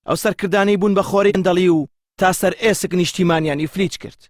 ئەو سەرکردانەی بوون بە خۆرەی گەندەڵی و تا سەر ئێسک نیشتیمانیان ئیفلیج کرد.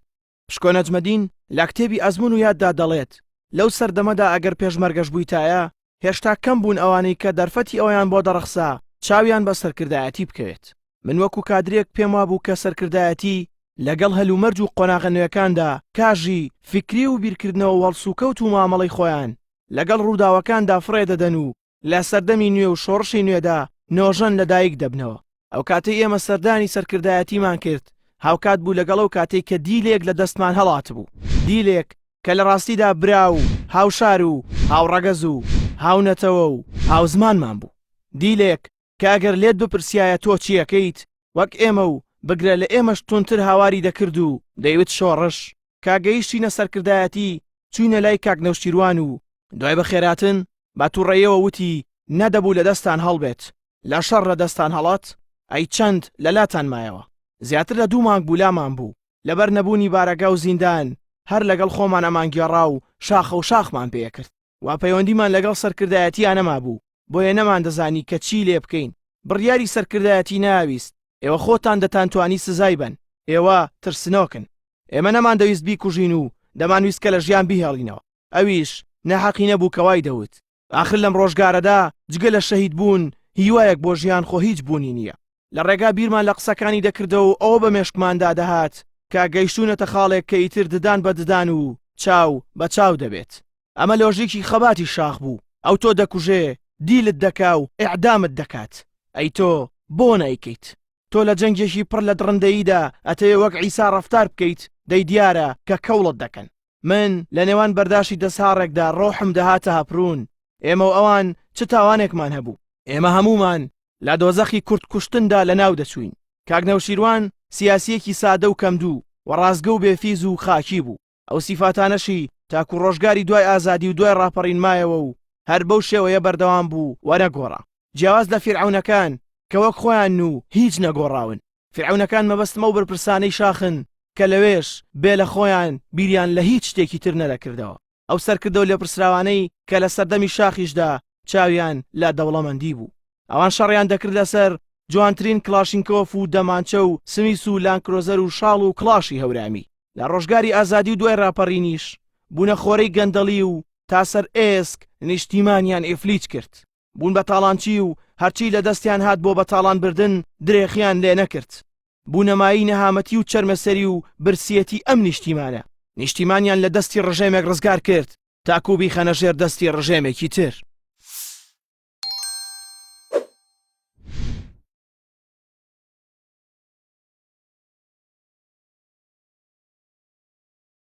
پشکۆ نەجمەدین لە کتێبی ئەزموون و یاددا دەڵێت، لەو سەردەمەدا ئەگەر پێشمەرگەش بوویتایە، هێشتا کەم بوون ئەوانەی کە دەرفەتی ئەوەیان بۆ دەڕەخسا چاویان بە سەرکردایەتی بکەوێت. من وەکو کادرێک پێم وابوو کە سەرکردایەتی لەگەڵ هەلومەرج و قۆناغە نوێکاندا کاژی فیکری و بیرکردنەوە و هەڵسوکەوت و مامەڵەی خۆیان لەگەڵ ڕووداوەکاندا فڕێ دەدەن و لە سەردەمی نوێ و شۆڕشی نوێدا نۆژەن لەدایک دەبنەوە. ئەوکاتەی ئێمە سەردانی سەرکردایەتیمان کرد هاوکات بوو لەگەڵ ئەو کاتەی کە دیلێک لە دەستمان هەڵاتبوو. دیلێک کە لە ڕاستیدا برا و هاوشار و هاوڕەگەز و هاونەتەوە و هاوزمانمان بوو. دیلێک کە ئەگەر لێت بپرسیایە تۆ چییەکەیت، وەک ئێمە و بگرە لە ئێمەش توندتر هاواری دەکرد و دەیوت شۆڕش. کە گەیشتینە سەرکردایەتی چووینە لای کاک نەوشیروان و دوای بەخێرهاتن بە توڕەیەوە وتی نەدەبوو لە دەستتان هەڵبێت، لە شەڕ لە دەستتان هەڵات؟ ئەی چەند لە لاتان مایەوە؟ زیاتر لە دوو مانگ بوو لامان بوو، لەبەر نەبوونی بارەگا و زیندان هەر لەگەڵ خۆمان ئەمانگێڕا و شاخە و شاخمان پێ ئەکرد. وا پەیوەندیمان لەگەڵ سەرکردایەتییا نەمابوو، بۆیە نەماندەزانی کە چی لێ بکەین. بڕیاری سەرکردایەتی ناویست، ئێوە خۆتان دەتانتوانی سزای بەن، ئێوە ترسنۆکن. ئێمە نەماندەویست بیکوژین و دەمانویست کە لە ژیان بیهێڵینەوە. ئەویش ناحەقی نەبوو کە وای دەوت. ئاخر لەم ڕۆژگارەدا جگە لە شەهید بوون هیوایەک بۆ ژیان خۆ هیچ بوونی نییە. لە ڕێگا بیرمان لە قسەکانی دەکردەوە و ئەوە بە مێشکماندا دەهات کە گەیشتوونەتە خاڵێک کە ئیتر ددان بە ددان و چاو بە چاو دەبێت. ئەمە لۆژیکی خەباتی شاخ بوو. ئەو تۆ دەکوژێ، دیلت دەکا و ئیعدامت دەکات. ئەی تۆ بۆ نایکەیت؟ تۆ لە جەنگێکی پڕ لە دڕندەییدا ئەتەوێ وەک عیسا ڕەفتار بکەیت، دەی دیارە کە کەوڵت دەکەن. من لە نێوان بەرداشی دەساڕێکدا ڕۆحم دەهاتە هەپروون. ئێمە و ئەوان چ تاوانێکمان هەبوو؟ ئێمە هەموومان لە دۆزەخی کورد کوشتندا لەناو دەچووین. کاک نەوشیروان سیاسییەکی سادە و کەمدوو و ڕاستگۆ و بێفیز و خاکی بوو. ئەو سیفاتانەشی تاکوو ڕۆژگاری دوای ئازادی و دوای ڕاپەڕین مایەوە و هەر بەو شێوەیە بەردەوام بوو و نەگۆڕا. جیاواز لە فیرعەونەکان کە وەک خۆیانن و هیچ نەگۆڕاون. فیرعەونەکان مەبەستم ئەو بەرپرسانەی شاخن کە لەوێش بێ لە خۆیان بیریان لە هیچ شتێکی تر نەدەکردەوە. ئەو سەرکردە و لێپرسراوانەی کە لە سەردەمی شاخیشدا چاویان لە دەوڵەمەندی بوو. ئەوان شەڕیان دەکرد لەسەر جوانترین کڵاشینکۆف و دەمانچە و سمیس و لانکرۆزەر و شاڵ و کڵاشی هەورامی. لە ڕۆژگاری ئازادی و دوای ڕاپەڕینیش بوونە خۆرەی گەندەڵی و تا سەر ئێسک نیشتیمانیان ئیفلیج کرد. بوون بە تاڵانچی و هەرچی لە دەستیان هات بۆ بە تاڵان بردن درێخیان لێ نەکرد. بوونە مایەی نەهامەتی و چەرمەسەری و برسیەتی ئەم نیشتیمانە. نیشتیمانیان لە دەستی ڕژێمێک ڕزگار کرد تاکوو بیخەنە ژێر دەستی ڕژێمێکی تر.